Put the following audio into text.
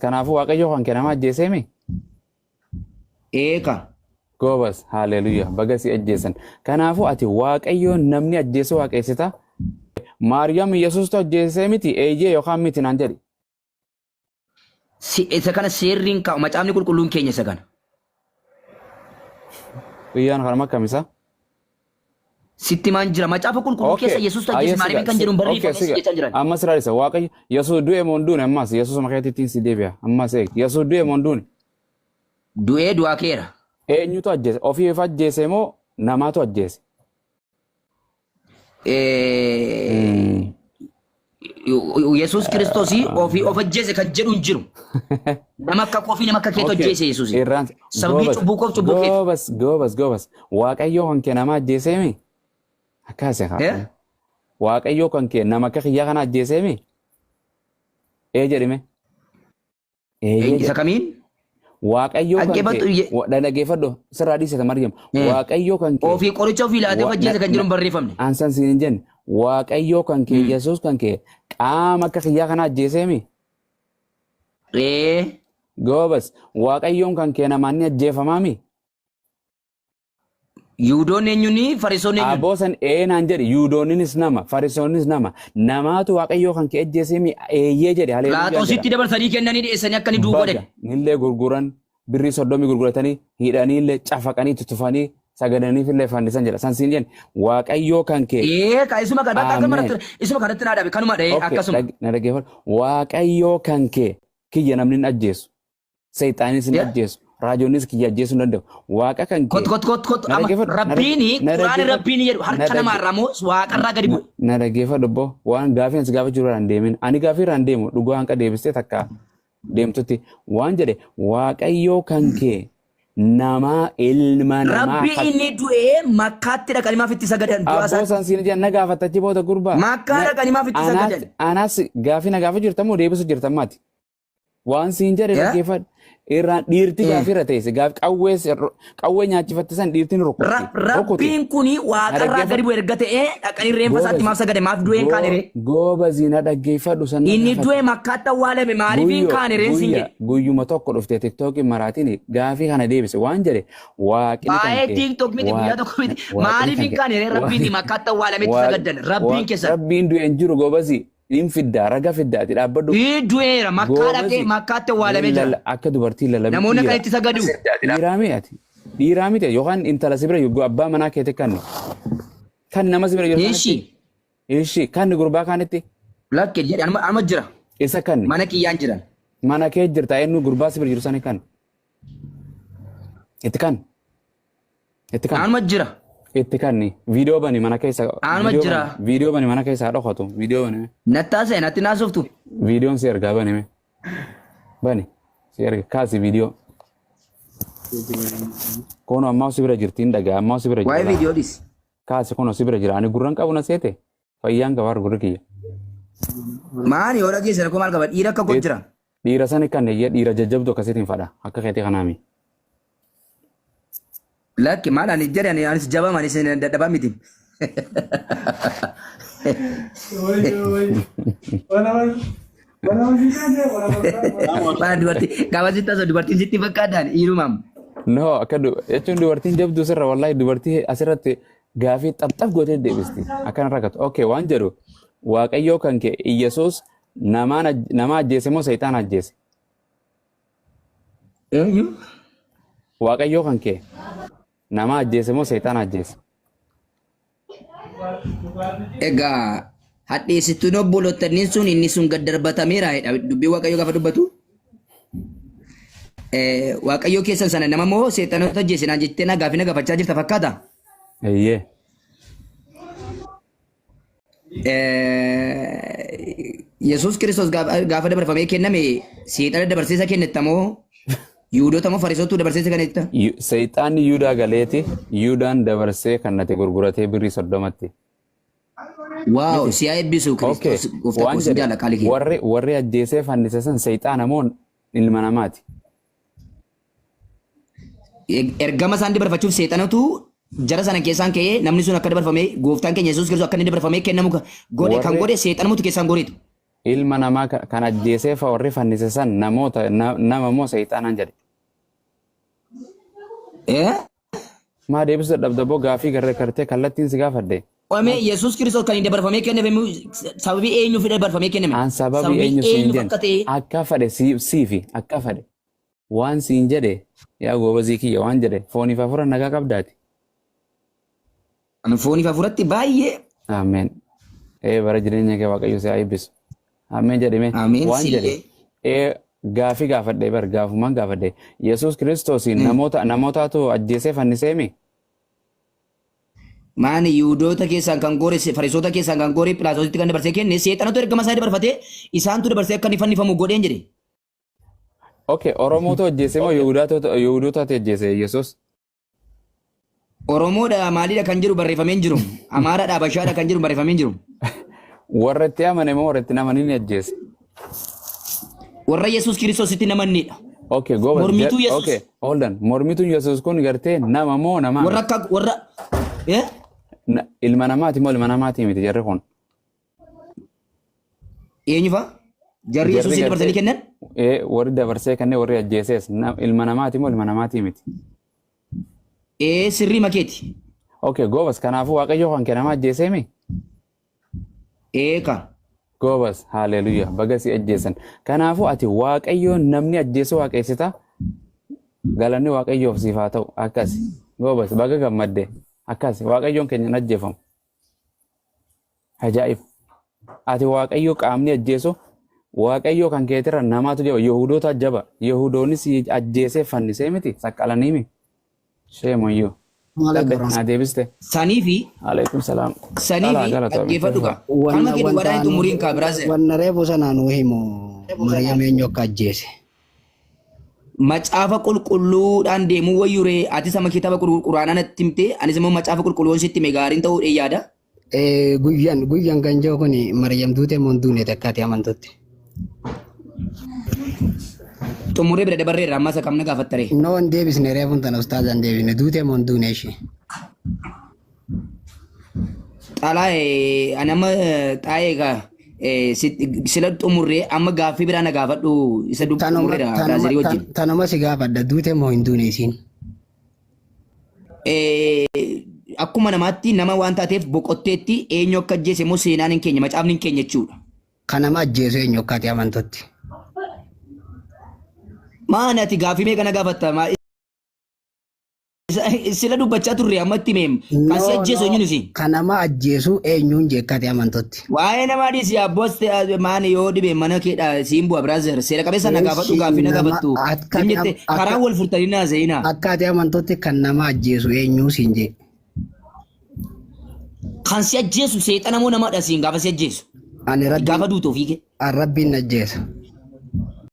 Kanaafuu Waaqayyo kan kee nama ajjeeseemi? Eeka. Goobas haaleluyyaa baga si ajjeesan. Kanaafuu ati Waaqayyoon namni ajjeese waaqeessita. Maariyaam Yesuustu ajjeesee miti eeyyee yookaan miti naan jedhi. Si, isa kana seerri hin kaa'u macaafni qulqulluun keenya isa kana. Guyyaan kanuma akkamisa? Sitti maan jira macaafa qulqulluu Okay. keessa Yesuustu ajjeese Ayyee maariyaamiin siga. kan jedhu hin Okay, barreeffamne si siga. jechaa jiran. Amma sirraa isa Waaqayyo Yesuus du'e moo hin duune ammas Yesuus maqaa ittiin si deebi'a. Ammas eegi. Yesuus du'e moo hin duune? Du'ee du'aa keera. Eenyutu ajjeese? Ofii of ajjeese moo namaatu ajjeese? Yesuus Kiristoos ofii of ajjeese kan jedhu hin jiru. Nama akka koo fi nama akka keetu ajjeese Yesuus. Irraan Sababii goobas cubbuu koof cubbuu keeti. goobas goobas goobas Waaqayyoo kan kee nama ajjeeseemi akkaase haa Eh? Waaqayyoo kan kee nama akka kiyyaa kana ajjeeseemi ee jedhime Eeyyee Isa jedhe. kamiin? Waaqayyoo kan Dhaggeeffadhu kee ye- dhaggeeffadhu sirraa dhiisata Maryam. Eh. Waaqayyoo kan kee Ofii qoricha ofii laatee of wa- ajjeese na- kan jedhu na- hin barreeffamne. ansan siin hin jenne Waaqayyoo kan kee Yesuus kan kee qaama akka kiyyaa kana ajjeeseemi. Ee. Goobas Waaqayyoon kan kee namaan ni ajjeefamaami. Yihudoonni eenyuuni? Fariisonni eenyuuni? Aboo san ee naan jedhi Yihudoonnis nama Fariisonnis nama namaatu Waaqayyoo kan kee ajjeeseemi eeyyee jedhe haleluuyaa jedha. Philaaxoositti dabarsanii kennanii dhiyeessanii akka inni du'u Baga godhan. nillee gurguran birrii 30 gurguratanii hidhanii illee cafaqanii tutufanii sagadaniif illee fannisan jedha. San siin jenne Waaqayyoo kan kee. Ee ka isuma kan bakka akka Ameen. maratti isuma kanatti naa dhaabe kanuma dha'ee Okay, akkasuma. na dhaggeeffadhu. Waaqayyoo kan kee kiyya namni hin ajjeesu. Seexaanis hin ajjeesu. Raajonnis kiyya ajjeesuu hin danda'u. Waaqa kan kee. Kot kot kot kot Na amma dhaggeeffadhu. Na rabbiini na quraani dhaggeeffadhu. rabbiini jedhu Na harka dhagge namaarraa moo waaqarraa gadi bu'e. na dhaggeeffadhu obbo. Waan gaafii ani si gaafachuu irraa hin deemin. Ani gaafii irraa hin deemu. Dhugaa hanqa deebistee takka deemtutti. Waan jedhe Waaqayyoo kan kee namaa ilma namaa Rabbi kan inni du'ee makkaatti dhaqanii maaf itti sagadan du'a Abboo isaatti. san siin jedhan na gaafatta achi booda gurbaa. Makkaa Na dhaqanii maaf itti anaas sagadan. anaas gaafii na gaafa jirta moo deebisu jirta maati? Waan siin jedhe Yaa? dhaggeeffadhu. Irraan dhiirti Eh. gaafii irra teesse gaaf qawwee qawwee nyaachifatte san dhiirti ni rukutti. Rukuti. Rabbiin kuni Na waaqarraa gadi dhaggeeffadhu. bu'e erga ta'ee dhaqanii reenfa isaatti Goobazi. maaf sagade maaf du'ee hin kaane ree? Goobazi na dhaggeeffadhu san na Inni gaafadhu. du'e makkaatti awwaalame maaliif hin Guyyo kaane reen siin guyya jedhe. guyyuma tokko dhuftee tiktookii maraatiin gaafii kana deebise waan jedhe waaqni kan Waa'ee kee TikTok miti guyyaa waaq tokko miti waaqni maaliif kan hin kee kaane ree rabbiin makkaatti awwaalametti waaq sagaddan rabbiin waaq keessan. rabbiin du'e hin jiru goobazi. Hin fiddaa raga fiddaa ati dhaabbadhu. Ii du'eera makkaa dhaqee Goobazi makkaatti awwaalamee jira. Akka dubartii lalabi Namoonni dhiira. akka itti sagadu. Dhiiraa mi ati? Dhiiraa miti yookaan intala si bira jiru abbaa manaa keetti kan kan nama si bira jiru Ishi sanitti ishi kan gurbaa kaanitti lakke jedhe anuma anuma jira. isa kan Mana kiyyaan jiran. mana kee jirta eenyu gurbaa si bira jiru sani kan itti kan Itti kan. Anuma jira. Itti kanni. Viidiyoo bani mana keessa. Anuma Viidiyoo jira. bani. Viidiyoo bani mana keessa haa dhokatu. Viidiyoo bani. Nattaa natti naasoftu. Viidiyoon si ergaa bani mee. Bani. Si erga kaasi viidiyoo. Kono ammaa si bira jirti hin dhagaa ammaa si bira jira. Waa'ee laa. viidiyoo dhis. Kaasi kono si bira jira. Ani gurran qabu na seete. Fayyaan qaba gurri kiyya. Maani yoo dhageesse rakkoo maal qaba? Dhiira akka koo jira. Dhiira sani kan eeyyee dhiira jajjabdu akkasiitiin fadha. Akka keetii kanaami. Lakki maal ani jedhe ani anis jabaa ani isin dadhabaa miti. Maal dubartii gaafa sitti haasa'u dubartiin sitti fakkaataan dhiirumaam. No, akka jechuun dubartiin jabduu sirra wallahi dubartii asirratti gaafii xapxap gootee deebisti. Akkana rakkatu. Okay, waan jedhu Waaqayyoo kan kee Iyyasuus namaan nama ajjeese moo seexaan ajjeese? Eenyu? Waaqayyoo kan kee nama ajjeese moo seexaan ajjeese? Egaa hadheessituun obboloottanniin sun inni sun gad darbatameera jedha dubbii Waaqayyoo gaafa dubbatu. Waaqayyoo keessan sana nama moo seexanota ajjeese naan jettee na gaafii na gaafachaa jirta fakkaata? Eeyyee. Yesuus Kiristoos gaafa dabarfamee kenname seexana dabarsee isa kennetta moo Yihudoota moo Fariisottuu dabarsee isa kennetta? Seexaanni Yihudaa galeeti Yihudaan dabarsee kannate gurguratee birrii 30tti. Waaw si haa eebbisu Kiristoos gooftaa Waan koo sin jedhe jaala qaalii kee. warri ajjeesee fannise san seexaana moo ilma namaati? Ergama isaan dabarfachuuf seexanatu jara sana keessaan ka'ee namni sun akka dabarfamee gooftaan keenya Yesuus Kiristoos akka inni dabarfamee kennamu godhe kan godhe seexanumatu keessaan goreetu. Ilma namaa kan ajjeesee fa warri fannise san namoota nama moo seexaanaan jedhe. Eh? Maa deebisuu dadhabda boo gaafii garee kartee kallattiin si gaafadhe. Qomee Yesuus Kiristoos kan hin dabarfamee kenname sababii eenyuuf dabarfamee kenname? An sababii eenyu siin eenyuuf jenne akka ta'e akka fedhe siifi akka fedhe waan siin jedhe yaa goobazii kiyya waan jedhe fooniif hafuura nagaa qabdaati. Ani fooniif hafuuratti baay'ee Ameen. Ee bara jireenya kee Waaqayyo si haa eebbisu. Ameen jedhime. Ameen Waan jedhe. sillee. Ee gaafii gaafadhe bar gaafumaan gaafadhe. Yesuus Kiristoosiin namoota namootaatu ajjeesee fanniseemi. Maani Yihudoota keessaan kan gore, Fariisota keessaan kan gore Philaatoositti kan dabarsee kenne seexanatu ergama isaa dabarfatee isaantu dabarsee akka inni fannifamu godheen jedhe. Okay, Oromootu ajjeese moo Yihudootatu ajjeese Yesuus? Oromoodha maalidha kan jedhu barreeffamee hin jiru. Amaaraadha Habashaadha kan jedhu barreeffamee hin jiru. Warra itti amane moo warra itti hin amanin ajjeese? Warra Yesuus Kiristoositti namannidha. Okay, goobas. Mormituu Yesuus. Okay, hold on. Mormituun Yesuus kun gartee nama moo namaa Warra miti? akka warra eh? Ilma namaati moo ilma namaati miti jarri kun? Eenyu fa'a? Jarri Jarri Yesuusin dabarsanii gartee kennan? ee warri dabarsee kennee warri ajjeeses ilma namaati moo ilma namaati miti? Ee sirrii makeeti. Okay, goobas kanaafuu Waaqayyo kan kee nama ajjeesee mi? Ee ka. Goobas, haleluuyaa, baga si ajjeesan. Kanaafuu ati Waaqayyoon namni ajjeesu waaqeessita? Galanni Waaqayyoof siif haa ta'u. Akkas. Goobas, baga gammadde. Akkas. Waaqayyoon keenya hin ajjeefamu. Ajaa'ib. Ati Waaqayyo qaamni ajjeesu Waaqayyo kan keetirra namaatu jaba. Yihudoota jaba. Yihudoonni si ajjeesee fannisee miti. Saqqalanii mi? Shame on you. Maal Dhabde garuu naa deebiste. Sanii fi Alaikum salaam. sanii Dhalaa fi galatoomii. dhaggeeffadhu kaa. Kanuma wanna kee wanta duwwaadhaan anu xumuriin kaa biraazee. wanna reefu sana nu himu Maryam eenyu akka ajjeese. Macaafa qulqulluudhaan deemuu wayyuree atis amma kitaaba quraanaa natti himtee anis immoo macaafa qulqulluun sitti hime gaariin ta'uu dhee yaada. Eh, Guyyan guyyan kan jiru kun Maryam duute moo hin duune takka ati amantutti. Xumuree bira dabarreerra ammas akkam na gaafattaree. No hin deebisne reefuun tana ustaaza hin deebisne duute moo hin duune ishee. Xalaa ani amma xaa'ee egaa sila xumurree amma gaaffii biraa na gaafadhu isa Tanuma xumurreera tanuma biraazirii wajjin. tanuma si gaafadha duute moo hin duune isiin. Akkuma namaatti nama waan taateef boqotteetti eenyu akka ajjeese immoo seenaan hin keenya macaafni hin keenya jechuudha. Kan nama ajjeesu eenyu akka ati amantutti. Maani ati gaaffii meeqa na gaafatta? Sila dubbachaa turre amma itti meem kan si No ajjeesu no eenyuun isin? kan nama ajjeesu eenyuun jee akka ati amantutti. Waa'ee namaa dhiisi abboos maani yoo dhibe mana keedha siin bu'a brother seera qabeessa na gaafadhu Eeshi gaaffii na nama gaafattu akka siin ati jette akka karaa wal furtanii naa seenaa. akka ati amantutti kan nama ajjeesu eenyuu siin jee. Kan si ajjeesu seexana moo namadha siin gaafa si ajjeesu Ani rabbiin gaafa duutu ofii kee. an rabbiin na ajjeesa.